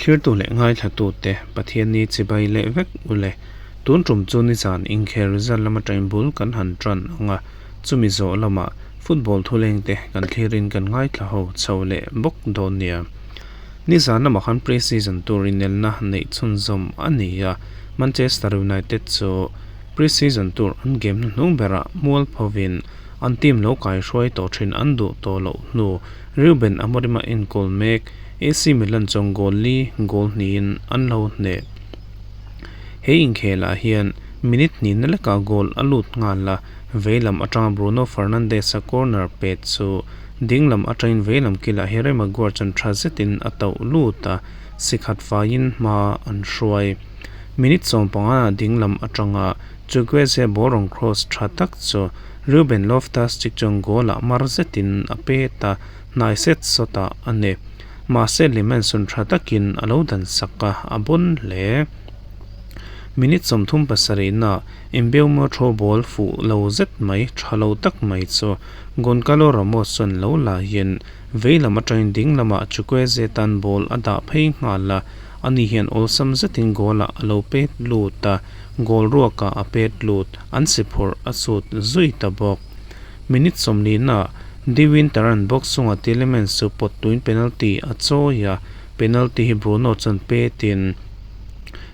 Thlirtu leh ngaithlatute Pathianni chibai leh vek u le. Tun tum chu nizan inkhel result lam atangin bul kan han tan ang a, chumi zawh lamah football thulengte kan thlirin kan ngaithla ho chho leh bawk dawn nia. Nizan lamah khan pre-season tur inelna neih chhunzawm a ni a, Manchester United chu pre-season tur an game hnuhnung berah mualphovin an team lo kaihruai tawh thin an duh tawh loh hnu Ruben Amorim-a enkawl mek AC Milan chuan goal li goal hnihin an lo hneh. He inkhelah hian minute hnihna lekah goal a lut nghal a, veilam atanga Bruno Fernandes-a corner pet chu dinglam atangin veilam kilah Harry Maguire chuan tha zetin a tauh lut a, sikhat faiin hma an hruai. Minute 15 ah dinglam atanga Chukwueze ball rawn cross tha tak chu Ruben Loftus-Cheek chuan goal-ah mar zetin a pet a, hnai set sawtah a ni. Mahse Limanson tha takin a lo dan sak a, a bawn hle. Minute 37 na Mbeumo throw ball fuh lo zet mai, tha lo tak mai chu Goncalo Ramos chuan lo laiin veilam atangin ding lamah Chukwueze tan ball a dah phei nghal a, ani hian awlsam zetin goal-ah a lo pet lut a, goal ruakah a pet lut, an si phurh a sut zui ta bawk. Minute 40 na De Winter-a'n box chungah Tielemans chu pawt tuin penalty a chawi a, penalty hi Bruno chuan petin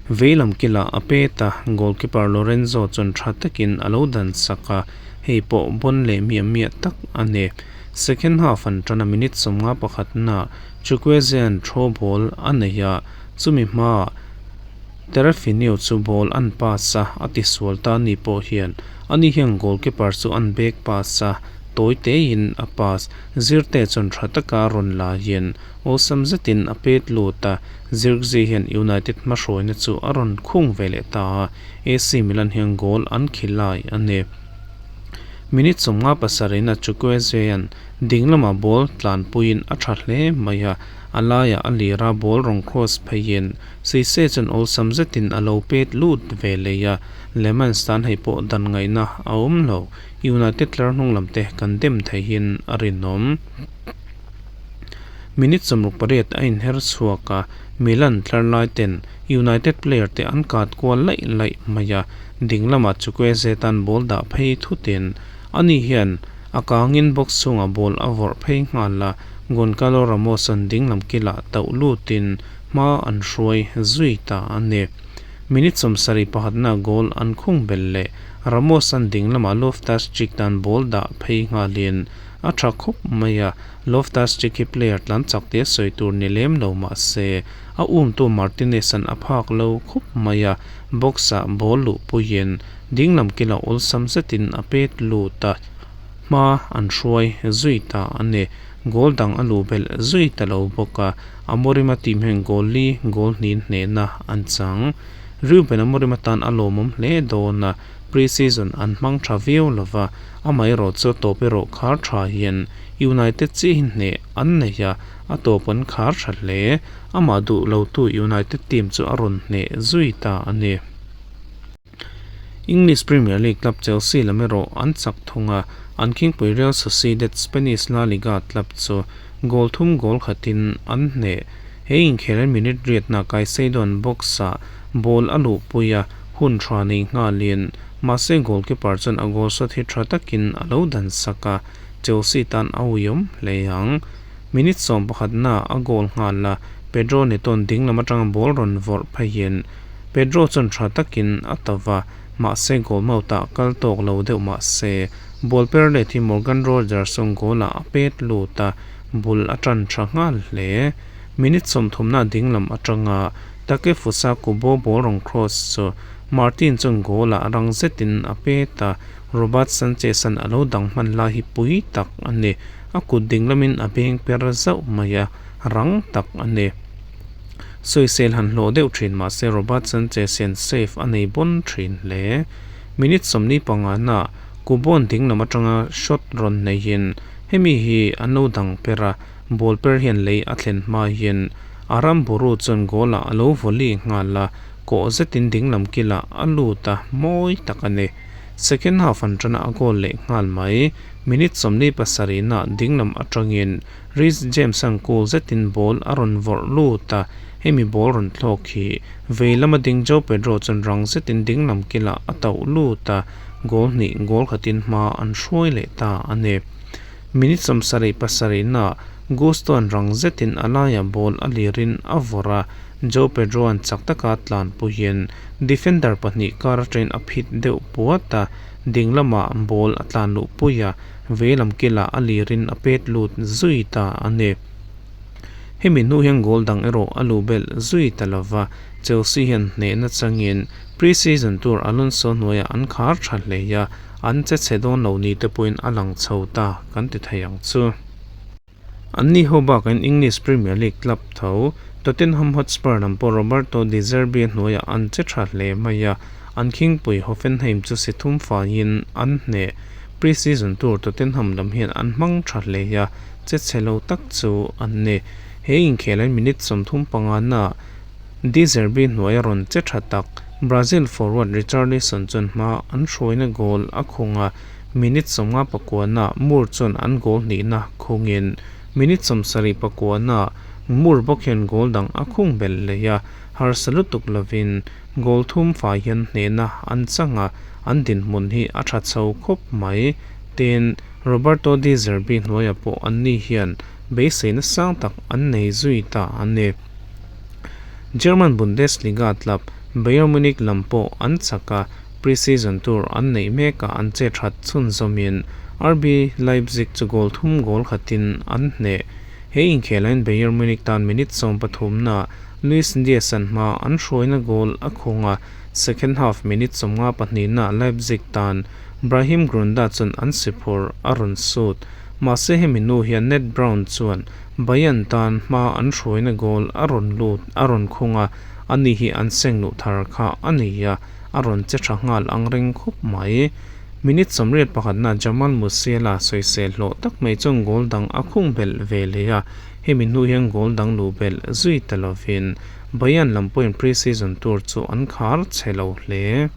veilam kilah a pet a, goalkeeper Lorenzo chuan tha takin a lo dan sak a, hei pawh bawn leh miah miah tak a ni. Second half an tan a, minute 51 na Chukwueze-a'n throw ball a nei a, chumi hmaah Terrafinio chu ball an pass a, a tisual ta ni pawh hian ani hian goalkeeper chu an back pass a, tawi tein a pass. Zirte chuan tha taka rawn laiin awlsam zetin a pet lut a, Zirkzee hian United hmahruaina chu a rawn khung ve leh ta a, AC Milan hian goal an khilai a ni. Minute 57 na Chukwueze-a'n ding lamah ball tlanpuiin a tha hle mai a, a laiah a lira ball rawn cross pheiin Cisse chuan awlsam zetin a lo pet lut ve leh a, Lemans tan hei pawh dan ngaihna a awm lo. United tlar hnung lam te kan dem theihin a rinawm. Minute 68 a inher chhuak a, Milan tlar lai ten United player te an kat kual laih laih mai a, ding lamah Chukwueze tan ball dah phei thutin ani hian a kangin box chhungah ball a vawrh phei nghal a, Goncalo Ramos-a'n ding lam kilah tauh lutin hma an hruai zui ta a ni. Minute 71 na goal an khung bel leh Ramos-a'n ding lamah Loftus-Cheek tan ball dah phei nghalin a tha khawp mai a, Loftus-Cheek hi player tlan chak te sawi tur ni lem lo mah se a umtu Martinez-a'n a phak lo khawp mai a, box-ah ball luh puiin ding lam kilah awlsam zetin a pet lut a, hma an hruai zui ta a ni. Goal dang a luh belh zui ta lo bawk a, Amorim-a team hian goal li goal hnih hnehna an chang. Ruben Amorim atan a lawmawm hle dawn a, pre-season an hmang tha viau lova, amaherawh chu tawp erawh khar tha hian United chiahin hneh an nei a, a tawp an khar tha hle. Amah duh lotu United team chu a rawn hneh zui ta a ni. English Premier League club Chelsea lam erawh an chak thung a, an khingpui Real Sociedad Spanish La Liga club chu goal thum goal khatin an hneh. He inkhel minute riatna Caicedo-a'n box-ah ball a luhpui a, hun tha nei nghalin mahse goalkeeper chuan a goal shot hi tha takin a lo dan sak a, Chelsea tan a uiawm hle ang. Minute 11 na a goal nghal a, Pedro Neto-a'n dinglam atanga ball rawn vawrh pheiin Pedro chuan tha takin a ta va, mahse goal mouth-ah kal tawk lo deuh mah se ball per let hi Morgan Rogers chuan goal-ah a pet lut a, bul a tan tha nghal hle. Minute 30 na dinglam atanga Takefusa Kubo ball rawn cross chu Martin chuan goal-ah rang zetin a pet a, Robert Sanchez-a'n a lo dang hman lai hi pui tak a ni. A kut dinglamin a beng per zauh mai a, rang tak a ni. Sawisel han hlawh deuh thin mah se Robert Sanchez hian save a nei bawn thin hle. Minute 45 na Kubo-a'n dinglam atanga shot rawn neihin hemi hi an lo dang per a, ball per hian lei a thlen hma hian Aramburu chuan goal-ah a lo volley nghal a, kawh zetin dinglam kilah a lut a, mawi tak a ni. Second half an tana a goal leh nghal mai. Minute 47 naah dinglam atangin Reece James-a'n cool zetin ball a rawn vawrh lut a, hemi ball rawn thlawk hi vei lama ding Joao Pedro chuan rang zetin dinglam kilah a tauh lut a, goal hnih goal khatin hma an hruai leh ta a ni. Minute 77 naah Gusto-a'n rang zetin a laiah ball a lirin a vawrh a, Joao Pedro-a'n chak taka tlanpuiin defender pahnih kar atangin a phit deuh puat a, ding lamah ball a tlan luhpui a, vei lam kilah a lirin a pet lut zui ta a ni. Hemi hnu hian goal dang erawh a luh belh zui ta lova, Chelsea hian hnehna changin pre-season tur Alonso hnuaiah an khar tha hle a, an che chhe dawn lo ni te pawhin a lang chho ta kan ti thei ang chu. Anni ho bakin English Premier League club tho Tottenham Hotspur lam pawh Roberto De Zerbi hnuaiah an che tha hle mai a, an khingpui Hoffenheim chu si thum faiin an hneh. Pre-season tur Tottenham lam hian an hmang tha hle a, che chhe lo tak chu an ni. He inkhelain minute 35 naah De Zerbi hnuaia rawn che tha tak Brazil forward Richarlison chuan hma an hruaina goal a khung a, Minute 59 naah Moore chuan an goal hnihna khungin minute 79 naah Moore bawk hian goal dang a khung belh leh a, harsa lutuk lovin goal thum fai hian hnehna an chang a, an dinhmun hi a tha chho khawp mai. Tin, Roberto De Zerbi hnuaiah pawh anni hian beiseina sang tak an nei zui ta a ni. German Bundesliga club Bayern Munich lam pawh an chak a, Pre-season tur an neih mekah an che that chhunzawmin RB Leipzig chu goal thum goal khatin an hneh. He inkhelain Bayern Munich tan minute 13 naah Luis Diaz-a'n hma an hruaina goal a khung a, second half minute 52 naah Leipzig tan Brahim Grunda chuan an si phur a rawn sut. Mahse hemi hnu hian Ned Brown chuan Bayern tan hma an hruaina goal a rawn lut a rawn khung a, ani hi an seng luh thar kha a ni a. a rawn che tha nghal ang reng khawp mai. Minute 81 na Jamal Musiala sawisel hlawh tak mai chuan goal dang a khung belh ve leh a, hemi hnu hian goal dang luh belh zui ta lovin Bayern lam pawhin pre-season tour chu an khar chhe lo hle.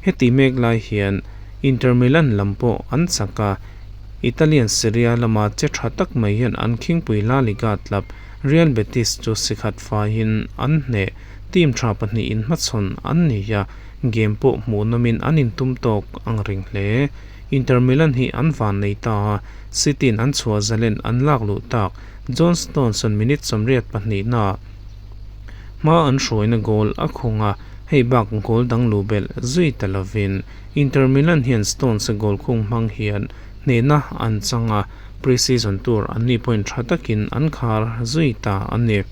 Heti mek lai hian Inter Milan lam pawh an chak a, Italian Serie A lama che tha tak mai hian an khingpui La Liga club Real Betis chu sikhat faiin an hneh. Team tha pahnih in hmachhawn an ni a, game pawh hmuh nawmin an intum tawk ang reng hle. Inter Milan hi an van nei ta a, City in an chhuah zalen an lak luh tak John Stones an minute 82 naah hma an hruaina goal a khung a, hei bak goal dang luh belh zui ta lovin Inter Milan hian Stones a goal khung hmang hian hnehna an chang a, pre-season tur an ni pawhin tha takin an khar zui ta a ni.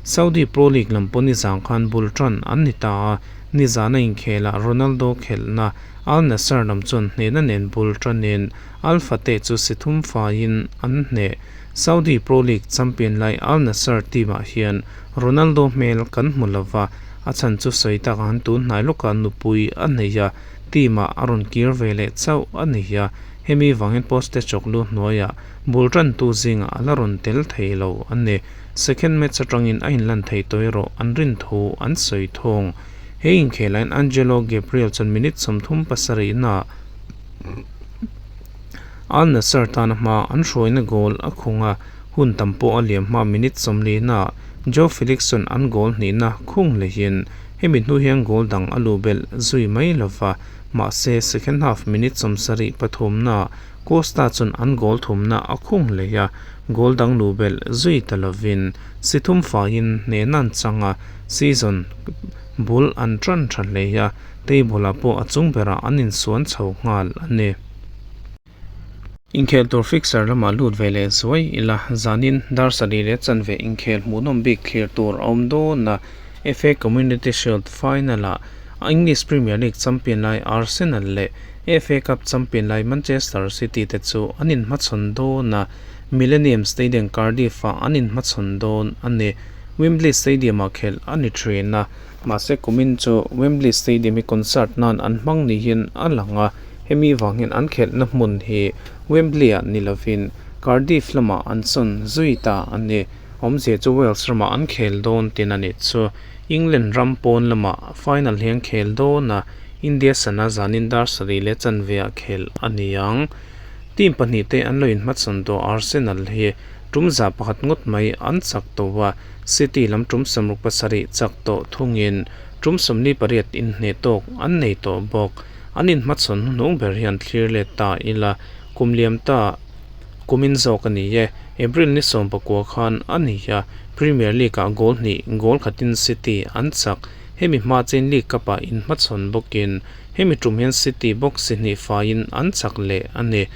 Saudi Pro League lam pawh nizan khan bul tan an ni ta a, nizana inkhelah Ronaldo khelhna Al Nassr lam chuan hnehna nen bul tanin Al Fateh chu si thum faiin an hneh. Saudi Pro League champion lai Al Nassr team ah hian Ronaldo hmel kan hmu lova, a chhan chu sawi tak ang tun hnai lawkah nupui a nei a, team ah a rawn kir ve leh chauh a ni a, hemi vangin Postecoglou hnuaiah bul tantu zingah a la rawn tel thei lo a ni. Second match atangin a inlan thei tawh erawh an rin thu an sawi thung. He inkhelain Angelo Gabriel chuan minute 37 naah Al Nassr tana hma an hruaina goal a khung a, hun tam pawh a liam hma minute 40 naah Joe Felix chuan an goal hnihna khung lehin hemi hnu hian goal dang a luh belh zui mai lova, mahse second half minute 73 naah Costa chuan an goal thumna a khung leh a, goal dang luh belh zui ta lovin si thum faiin hnehna an chang a, season bul an tan tha hle a, table ah pawh a chung berah an insuan chho nghal a ni. Inkhel tur fixture lamah lut ve leh zuai ila, zanin dar sarih leh chanve inkhel hmuhnawm bik thlir tur a awm dawn a, FA Community Shield final ah English Premier League champion lai Arsenal leh FA Cup champion lai Manchester City te chu an inhmachhawn dawn a, Millennium Stadium Cardiff ah an inhmachhawn dawn a ni. Wembley Stadium ah khelh a ni thin a, mahse kumin chu Wembley Stadium hi concert nan an hmang niin a lang a, hemi vang hian an khelhna hmun hi Wembley ah ni lovin Cardiff lamah an sawn zui ta a ni. Awmzia chu Wales ramah an khel dawn tin a nih chu. England ram pawn lamah final hi an khel dawn a, India sana zanin dar sarih leh chanve ah khelh a ni ang. Team pahnihte an lo inhmachhawn tawh Arsenal hi tum 101 ngawt mai an chak tawh a, City lam tum 67 chak tawh thungin tum 48 inhneh tawk an nei tawh bawk. An inhmachhawn hnuhnung ber hian thlir let ta ila kum liam ta kumin zawk a ni e. April ni 19 khan a ni a, Premier League-ah goal hnih goal khatin City an chak. Hemi hma chain League Cup-ah inhmachhawn bawkin hemi tum hian City bawk si hnih faiin an chak leh a ni.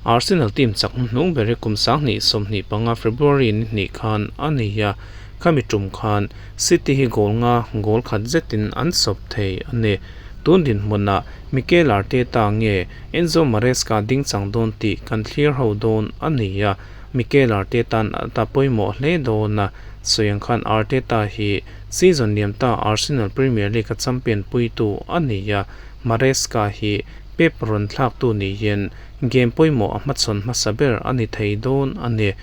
Arsenal team chak hnuhnung ber hi kum 2025 February ni hnih khan a ni a, khami tum khan City hi goal nga goal khat zetin an sawp thei a ni. Tun dinhmunah Mikel Arteta nge Enzo Maresca ding chang dawn tih kan thlir ho dawn a ni a, Mikel Arteta'n a ta pawimawh hle dawn a, sawi ang khan Arteta hi Season liam ta Arsenal Premier League a champion puitu a ni a, Maresca hi Pep rawn thlaktu niin game pawimawh a hmachhawn hmasa ber a ni thei dawn a ni.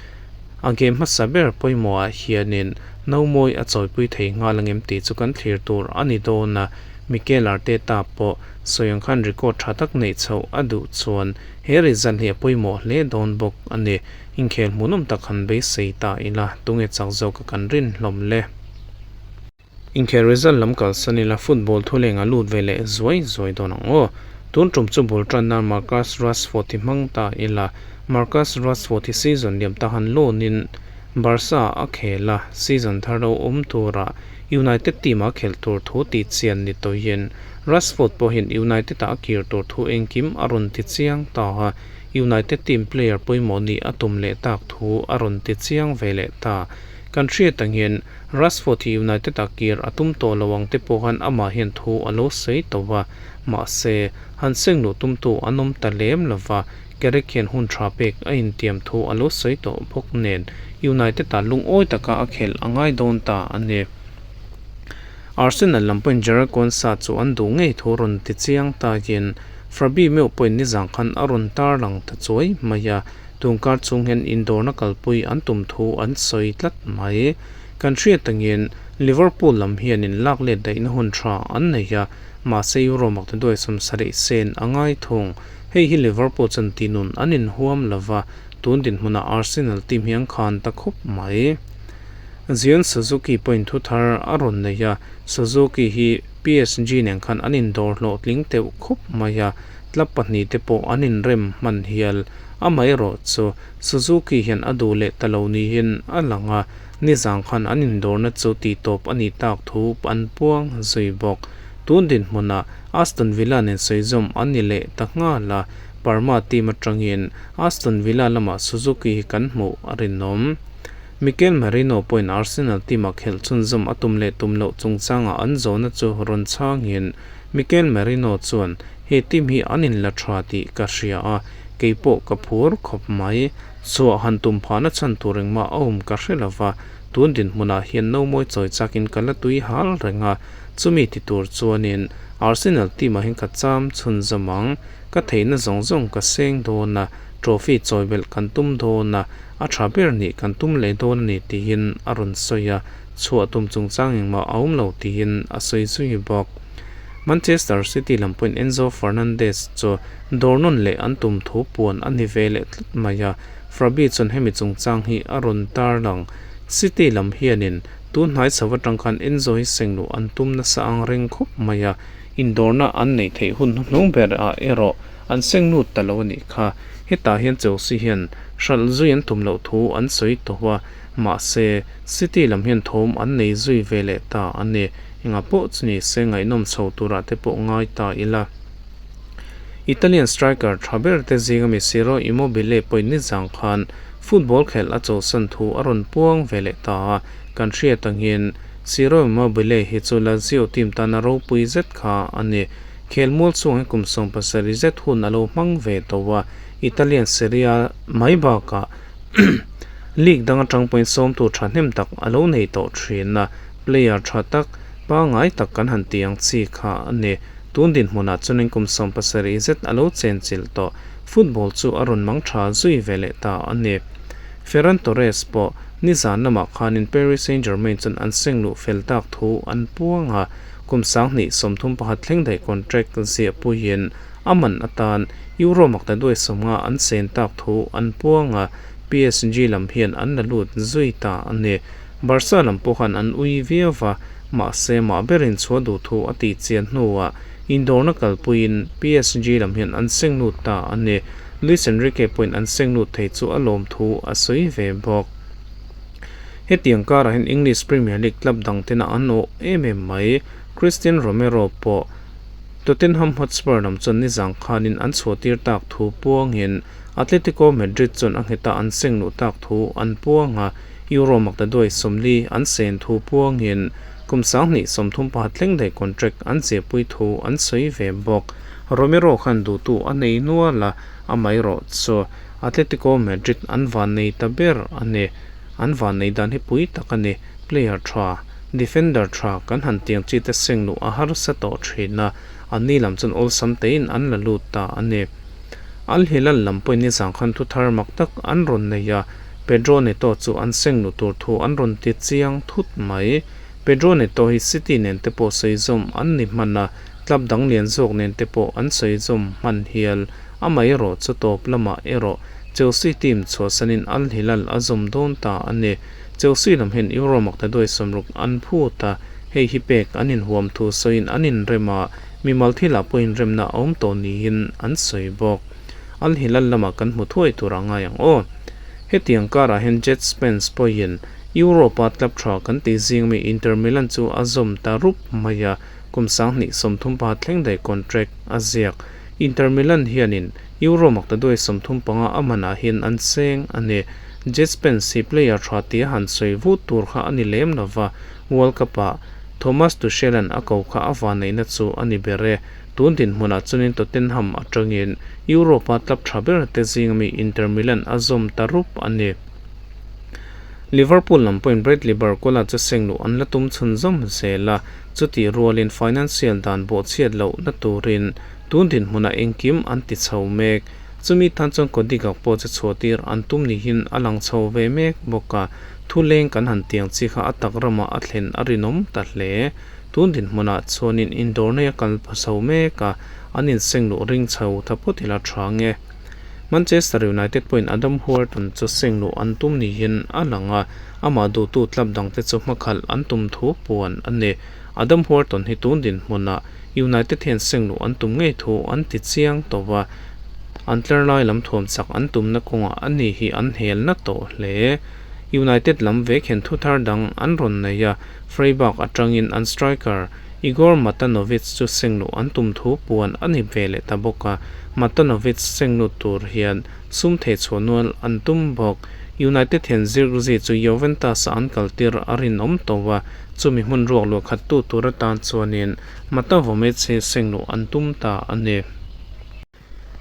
A game hmasa ber pawimawhah hianin nomawi a chawipui thei nghal angem tih chu kan thlir tur a ni dawn a, Mikel Arteta pawh sawi ang khan record tha tak neih chhoh a duh chuan he result hi a pawimawh hle dawn bawk a ni. Inkhel hmuhnawm tak han beisei ta ila, tunge chak zawk a kan rin hlawm le? Inkhel result lam kalsan ila football thuleng a lut ve leh zuai zuai dawn ang aw. Tun tum chu bul tan nan Marcus Rashford hi hmang ta ila, Marcus Rashford hi season liam ta han loan in Barca a khel a, season thar lo awm tura United team a khelh tur thu tih chian ni tawhin Rashford pawhin United ah a kir tur thu engkim a rawn ti chiang ta a. United team player pawimawh nih a tum leh tak thu a rawn ti chiang ve leh ta. Kan hriat angin Rashford hi United ah kir a tum tawh lo ang te pawh khan amah hian thu a lo sawi tawh a, mahse, han seng luh tumtu an awm ta lem lo va, Carrick hian hun tha pek a intiam thu a lo sawi tawh bawk nen United ah lungawi taka a khelh a ngai dawn ta a ni. Arsenal lam pawhin Jarell Quansah chu an duh ngei thu rawn ti chiang takin Fabi meuh pawhin nizang khan a rawn tar lang ta chuai mai a, tunkar chhung hian indawrna kalpui an tum thu an sawi tlat mai. Kan hriat angin Liverpool lam hianin lak let daihna hun tha an nei a, mahse Euro maktaduai 70 sen a ngai thung. Hei hi Liverpool chuan tinun an inhuam lova, tun dinhmunah Arsenal team hi an khan ta khawp mai. Zion Suzuki pawhin thu thar a rawn nei a, Suzuki hi PSG nen khan an indawr hlawhtling teuh khawp mai a, club pahnih te pawh an inrem hman hial. Amaherawh chu Suzuki hian a duh leh ta lo niin a lang a, nizang khan an indawrna chu tihtawp a nih tak thu an puang zui bawk. Tun dinhmunah Aston Villa nen sawizawm an ni leh ta nghal a, Parma team atangin Aston Villa lamah Suzuki hi kan hmuh a rinawm. Mikel Merino pawhin Arsenal team-ah khelh chhunzawm a tum leh tum loh chungchangah an zawhna chu rawn chhangin Mikel Merino chuan, He team hi an inla tha tih ka hria a, kei pawh ka phur khawp mai. Chhuah han tum phahna chhan tur engmah a awm ka hre lo va, tun dinhmunah hian nomawi chawi chakin ka la tui hal reng a, chumi ti tur chuanin Arsenal team-ah hian ka cham chhunzawm ang. Ka theihna zawng zawng ka seng dawn a, trophy chawi belh kan tum dawn a, A tha ber nih kan tum leh dawn a ni tiin a rawn sawi a, chhuah tum chungchang engmah a awm lo tiin a sawi zui bawk. Manchester City lam pawhin Enzo Fernandez chu dawr nawn leh an tum thu puan a ni ve leh tlat mai a, Frabi chuan hemi chungchang hi a rawn tarlang. City lam hianin tun hnai chho atang khan Enzo hi seng luh an tum nasa ang reng khawp mai a, indawrna an neih theih hun hnuhnung ber ah erawh an seng lut ta lo a nih kha. Hetah hian Chelsea hian hralh zui an tum loh thu an sawi tawh a, mahse, City lam hian thawm an nei zui ve leh ta a ni. Engah pawh chu ni se ngaihnawm chho turah te pawh ngai ta ila. Italian striker tha ber te zinga mi Ciro Immobile pawhin nizang khan football khelh a chawlhsan thu a rawn puang ve leh ta a, kan hriat angin Ciro Immobile hi chu Lazio team tana ropui zet kha a ni. Khelmual chungah hian kum 70 zet hun a lo hmang ve tawh a, Italian Serie A mai bakah league dang atang pawhin sawmtu thahnem tak a lo nei tawh thin a, player tha tak, pangngai tak kan han tih ang chi kha a ni. Tun dinhmunah chuanin kum 70 zet a lo chenchilh tawh, football chu a rawn mang tha zui ve leh ta a ni. Ferran Torres pawh nizan lamah khanin Paris Saint-Germain chuan an seng luh fel tak thu an puang a, Kum 2031 thleng daih contract ziah puiin A man atan Euro maktaduai 50 an sen tak thu an puang a, PSG lam hian an la lut zui ta a ni. Barca lam pawh khan an ui viau va, mahse mah berin chhuah duh thu a tih chian hnuah indawrna kalpuiin PSG lam hian an seng lut ta a ni. Luis Enrique pawhin an seng lut thei chu a lawm thu a sawi ve bawk. Hetiang karah hian English Premier League club dang tena an awh em em mai. Cristian Romero pawh Tottenham Hotspur lam chuan nizang khanin an chhuahtir tak thu puangin Atletico Madrid chuan a ngheta an seng luh tak thu an puang a, Euro maktaduai 40 an sen thu puangin kum 2031 thleng daih contract an ziahpui thu an sawi ve bawk. Romero khan duhtu a nei nual a, amaherawhchu Atletico Madrid an van nei ta ber a ni. An van nei dan hi pui tak a ni. Player tha, defender tha kan han tiang chi te seng luh a harsa tawh thin a, anni lam chuan awlsam tein an la lut ta a ni. Al Hilal lam pawhin nizang khan thu thar mak tak an rawn nei a, Pedro Neto chu an seng luh tur thu an rawn ti chiang thut mai. Pedro Neto hi City nen te pawh sawi zawm an ni hman a, club dang lian zawk nen te pawh an sawi zawm hman hial. Amaherawh chu tawp lamah erawh Chelsea team chhuahsanin Al Hilal a zawm dawn ta a ni. Chelsea lam hian Euro maktaduai 60 an phut a, hei hi pek an inhuam thu sawiin an inrem a, mimal thilah pawh inremna a awm tawh niin an sawi bawk. Al Hilal lamah kan hmu thuai tur a ngai ang aw. Hetiang karah hian Djed Spence pawhin Europe-a club tha kan tih zing mi Inter Milan chu a zawm ta rup mai a, kum 2035 thleng daih contract a ziak. Inter Milan hianin Euro maktaduai 35 a manah hian an cheng a ni. Djed Spence hi player tha tia han sawi vut tur kha a ni lem lova, World Cup-ah Thomas Tuchel-a'n a ko kha a vanneihna chu a ni ber e. Tun dinhmunah chuanin Tottenham atangin Europe-a club tha ber te zing ami Inter Milan a zawm ta rup a ni. Liverpool lam pawhin Bradley Barcola chu seng luh an la tum chhunzawm zel a, chutih rualin financial dan bawhchhiat lohna turin tun dinhmunah engkim an ti chho mek. Chumi tan chuan Cody Gakpo chu chhuahtir an tum niin a lang chho ve mek bawk a, thu leng kan han tiang chi kha a tak ramah a thlen a rinawm ta hle. Tun dinhmunah chuanin indawr nei a kal chho mek a, an inseng luh ring chho tha phawt ila tha nge. Manchester United pawhin Adam Wharton chu seng luh an tum niin a lang a, amah duhtu club dangte chu hmakhalh an tum thu puan a ni. Adam Wharton hi tun dinhmunah United hian seng luh an tum ngei thu an ti chiang tawh a, an tlar lai lam thuam chak an tumna kawngah a ni hi an helna tawh hle. United lam vek hian thu thar dang an rawn nei a, Freiburg atangin an striker Igor Matanovic chu seng luh an tum thu puan a ni ve leh ta bawk a, Matanovic seng lut tur hian sum thei chhuah nual an tum bawk. United hian Zirkzee chu Juventus-a an kaltir a rinawm tawh a, chumi hmun ruak luah khattu tur atan chuanin Matavomic hi seng luh an tum ta a ni.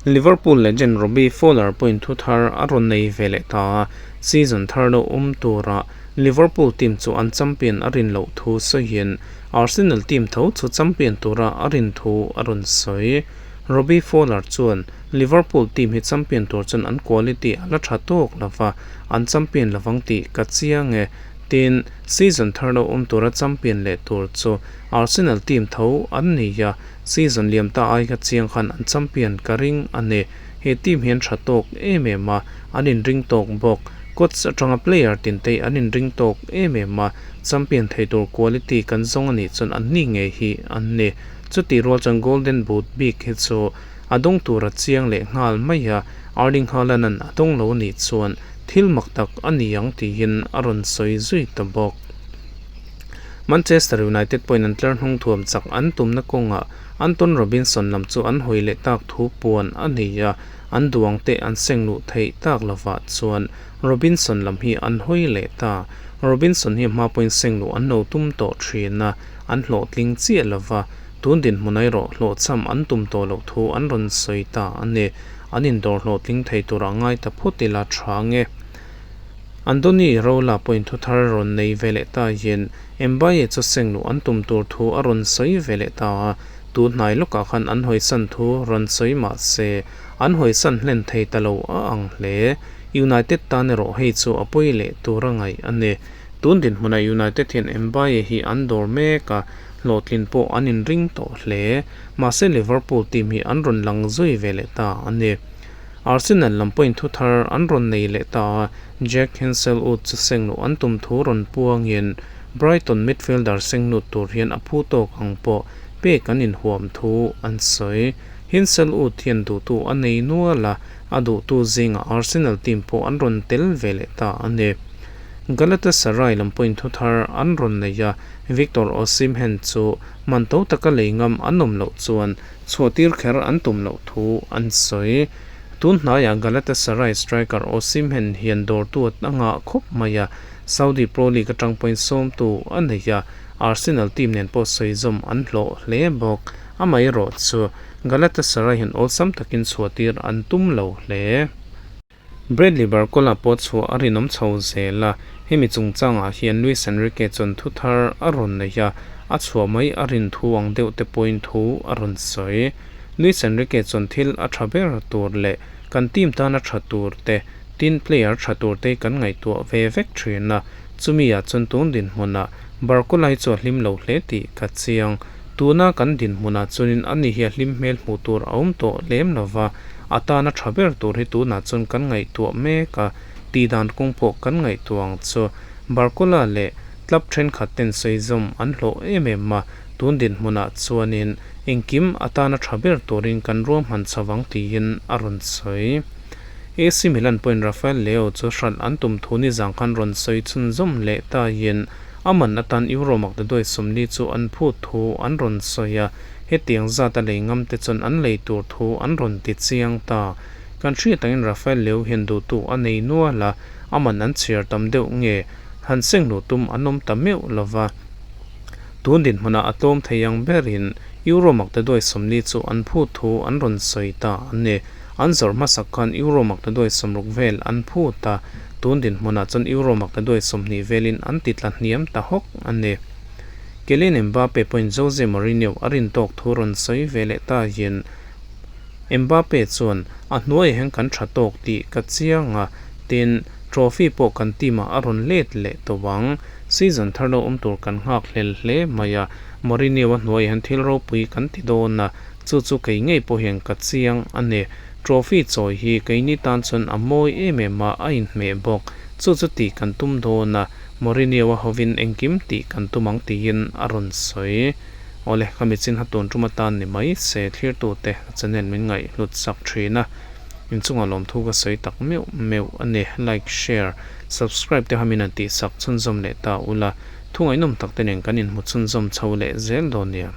Liverpool legend Robbie Fowler pawhin thu thar a rawn nei ve leh ta a, season thar lo awm turah Liverpool team chu an champion a rin loh thu sawiin Arsenal team tho chu champion tura a rin thu a rawn sawi. Robbie Fowler chuan, Liverpool team hi champion tur chuan an quality a la tha tawk lova, an champion lovang tih ka chiang e. Tin, season thar lo awm tura champion leh tur chu Arsenal team tho an ni a, Season liam ta ai kha chiang khan an champion ka ring a ni. He team hian tha tawk em em a, an inring tawk bawk. Coach atanga player tintei an inring tawk em em a, champion thei tur quality kan zawng a nih chuan an ni ngei hi an ni. Chutih rual chuan Golden Boot bik hi chu a dawng tur a chiang leh nghal mai a, Erling Haaland-a'n a dawng lo nih chuan thil mak tak a ni ang tiin a rawn sawi zui ta bawk. Manchester United pawhin an tlar hnung thuam chak an tumna kawngah Anton Robinson lam chu an hawi leh tak thu puan a nei a, an duang te an seng luh theih tak lovah chuan Robinson lam hi an hawi leh ta. Robinson hi hma pawhin seng luh an lo tum tawh thin a, an hlawhtling chiah lova, tun dinhmun erawh hlawhchham an tum tawh loh thu an rawn sawi ta a ni. An indawr hlawhtling thei turah ngai ta phawt ila tha nge. Andoni Iraola pawhin thu thar rawn nei ve leh ta hian Mbaye chu seng luh an tum tur thu a rawn sawi ve leh ta a, tu hnai lawkah khan an hawisan thu rawn sawi mah se an hawisan hlen thei ta lo a ang hle. United tan erawh hei chu a pawi leh tur a ngaih a ni. Tun dinhmunah United hian Mbaye hi an dawr mek a, hlawhtlin pawh an inring tawh hle. Mahse Liverpool team hi an rawn lang zui ve leh ta a ni. Arsenal lam pawhin thu thar an rawn nei leh ta a, Jack Hinshelwood chu sengluh an tum thu rawn puangin Brighton midfielder senglut tur hian a phu tawk ang pawh pek an inhuam thu an sawi. Hinshelwood hian duhtu a nei nual a, a duhtu zingah Arsenal team pawh an rawn tel ve leh ta a ni. Galatasaray lam pawhin thu thar an rawn nei a, Victor Osimhen chu man to taka lei ngam an awm loh chuan chhuahtir kher an tum loh thu an sawi. Tun hnaiah Galatasaray striker Osimhen hian dawrtu a ngah khawp mai a, Saudi Pro League atang pawhin sawmtu a nei a, Arsenal team nen pawh sawizawm an hlawh hle bawk. Amaherawhchu, Galatasaray hian awlsam takin chhuahtir an tum lo hle. Bradley Barcola pawh chhuah a rinawm chho zel a, hemi chungchangah hian Luis Enrique chuan thu thar a rawn nei a, a chhuah mai a rin thu ang deuh te pawhin thu a rawn sawi. Luis Enrique chuan thil a tha ber tur leh kan team tana tha tur te, tin player tha tur te kan ngaihtuah ve vek thin a, chumi ah chuan tun dinhmunah Barcola hi chu a hlim lo hle tih ka chiang. Tuna kan dinhmunah chuanin ani hi a hlim hmel hmuh tur a awm tawh lem lo va, a tana tha ber tur hi tunah chuan kan ngaihtuah mek a, tihdan kawng pawh kan ngaihtuah ang chu. Barcola leh club thenkhat ten sawizawm an hlawh em em a, tun dinhmunah chuanin engkim a tana tha ber turin kan ruahman chho ang tiin a rawn sawi. AC Milan pawhin Rafael Leao chu hralh an tum thu nizang khan rawn sawi chhunzawm leh taiin a man atan Euro maktaduai 40 chu an phut thu an rawn sawi a, hetiang zat a lei ngam te chuan an lei tur thu an rawn ti chiang ta. Kan hriat angin Rafael Leao hian duhtu a nei nual a, a man an chhiar tam deuh nge han seng luh tum an awm ta meuh lo va. Tun dinhmunah a tlawm thei ang berin Euro maktaduai 40 chu an phut thu an rawn sawi ta a ni. An zawrh hmasak khan Euro maktaduai 60 vel an phut a, tun dinhmunah chuan Euro maktaduai 20 velin an ti tla hniam ta hawk a ni. Kylian Mbappe pawhin Jose Mourinho a rin tawk thu rawn sawi ve leh ta hian Mbappe chuan, A hnuaiah hian kan tha tawk tih ka chiang a, tin, trophy pawh kan team ah a rawn let leh tawh ang. Season thar lo awm tur kan nghak hlel hle mai a, Mourinho a hnuaiah hian thil ropui kan ti dawn a, Chu chu kei ngei pawh hian ka chiang a ni. Trophy chawi hi keini tan chuan a mawi em em a, a inhmeh bawk. Chu chu tih kan tum dawn a, Mourinho a hovin engkim tih kan tum ang tiin a rawn sawi. Awle, ka michin ha tun tum atan ni mai se thlirtute ka channel min ngaihhlut sak thin a. Inchungah lawmthu ka sawi tak meuh meuh a ni. Like, share, subscribe te kha min han tihsak chhunzawm leh ta ula. Thu ngaihnawm tak te nen kan inhmu chhunzawm chho leh zel dawn nia.